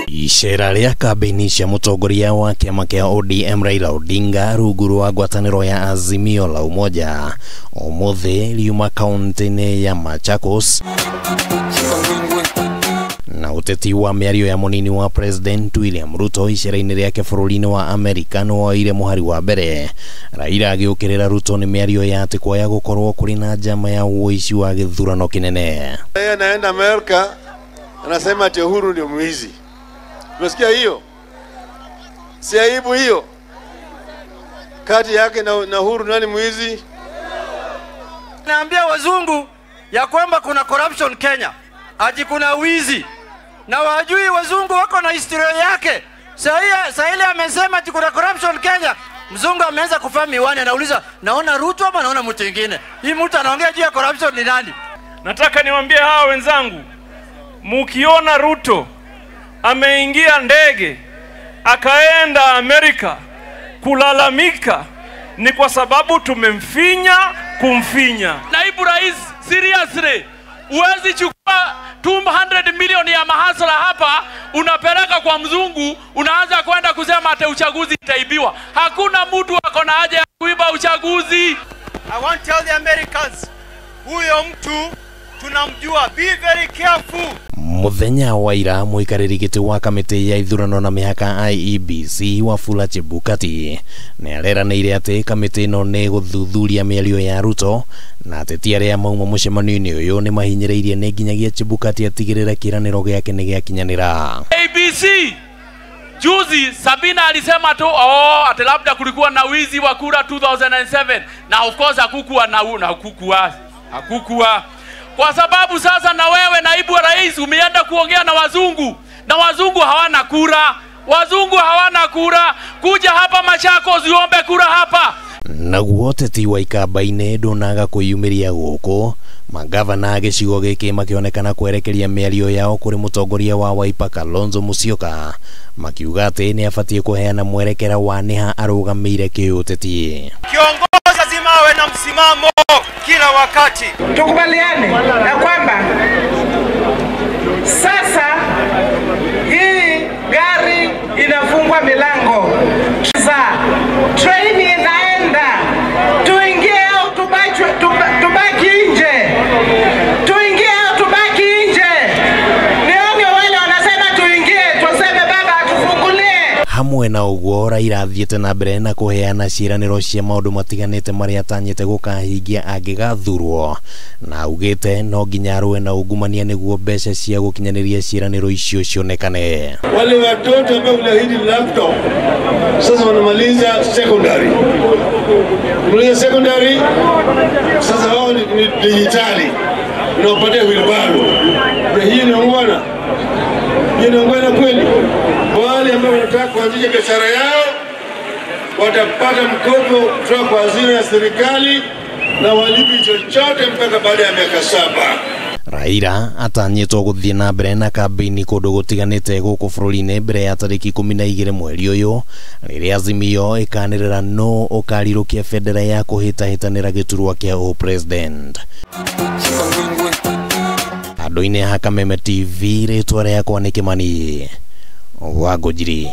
Icera rĩa kambĩini cia mũtongoria wa kĩama kĩa ODM Raila Odinga rungu rwa ngwatanĩro ya Azimio la Umoja ũmũthĩ riuma kaunti-inĩ ya Machakos. Na uteti wa mĩario ya mũnini wa President William Ruto icera-inĩ rĩake bũrũri-inĩ wa Amerika nĩwoire mũhari wa mbere. Raila agĩũkĩrĩra Ruto nĩ mĩario ya atĩ kwaya gũkorwo kũrĩ na njama ya ũici wa gĩthurano kĩnene. Yeye anaenda Amerika anasema ati Uhuru ndio mwizi. Umesikia hiyo? Si aibu hiyo? Kati yake na Uhuru nani mwizi? Naambia wazungu ya kwamba kuna corruption Kenya, ati kuna wizi. Na wajui wazungu wako na historia yake. Sasa ile amesema ati kuna corruption Kenya, mzungu ameanza kuvaa miwani anauliza, naona Ruto ama naona mtu mwingine? Hii mtu anaongea juu ya corruption ni nani? Nataka niwaambie hawa wenzangu, mukiona Ruto ameingia ndege akaenda Amerika kulalamika, ni kwa sababu tumemfinya kumfinya. Naibu Rais, seriously, huwezi chukua 200 milioni ya mahasla hapa unapeleka kwa mzungu, unaanza kwenda kusema ate uchaguzi itaibiwa. Hakuna mtu ako na haja ya kuiba uchaguzi. I want to tell the Americans, huyo mtu tunamjua, be very careful. Muthenya wa ira muikarĩri gĩtĩ wa kamĩtĩ ya ithurano na mĩhaka IEBC Wafula Chebukati nĩ areranĩire atĩ kamĩtĩ ĩno nĩ gũthuthuria mĩario ya Ruto na ateti arĩa mauma mũcemanio-inĩ ũyũ nĩ mahinyĩrĩirie nĩ nginyagia Chebukati atigĩrĩre kĩĩranĩro gĩake nĩ gĩakinyanĩra. ABC juzi Sabina alisema tu ati labda kulikuwa na wizi wa kura 2007, na of course hakukuwa na hakukuwa. Kwa sababu sasa na wewe naibu wa rais umeenda kuongea na wazungu, na wazungu hawana kura. Wazungu hawana kura. Kuja hapa Machakos uombe kura hapa. Naguo ũteti wa ikamba-inĩ ndũnaga kwĩyumĩria gũkũ magavana a gĩcigo gĩkĩ makĩonekana kwerekeria mĩario yao kũrĩ mũtongoria wa Wiper Kalonzo Musyoka makiuga atĩ nĩ abatiĩ kũheana mwerekera wa nĩha arũgamĩire kĩũteti. Kiongozi lazima awe na msimamo kila wakati. Tukubaliane na kwamba sasa hii gari inafungwa milango. Sasa train inaenda. Tuingie au tubaki nje. Tuingie au tubaki nje. Nione wale wanasema tuingie, tuseme baba atufungulie. Hamwe na ũguo Raila athiĩte na mbere na kũheana ciĩranĩro cia maũndũ matiganĩte marĩa atanyĩte gũkahingia angĩgathurwo, na augĩte no nginya arũe na ungumania nĩguo mbeca cia gũkinyanĩria ciĩranĩro icio cionekane. Wale watoto ambao uliahidi laptop sasa wanamaliza secondary. Kumaliza secondary sasa wao ni digitali. Unawapatia wheelbarrow. Na hii ni ungwana. Hii ni ungwana kweli. Wale ambao wanataka kuanzisha biashara yao watapata mkopo kutoka kwa hazina ya serikali na walipi chochote mpaka baada ya miaka 7. Raila atanyĩtwo gũthiĩ na mbere na kambĩini kũndũ gũtiganĩte gũkũ bũrũri-inĩ mbere ya tarĩki 12 mweri ũyũ rĩrĩa Azimio ĩkanĩrĩra nũ ũkarirũkia bendera ya kũhĩtahĩtanĩra gĩturwa kĩa ũpresident. Andũ-inĩ a Kameme TV, rĩtwa rĩakwa nĩ Kĩmani wa Ngũnjiri.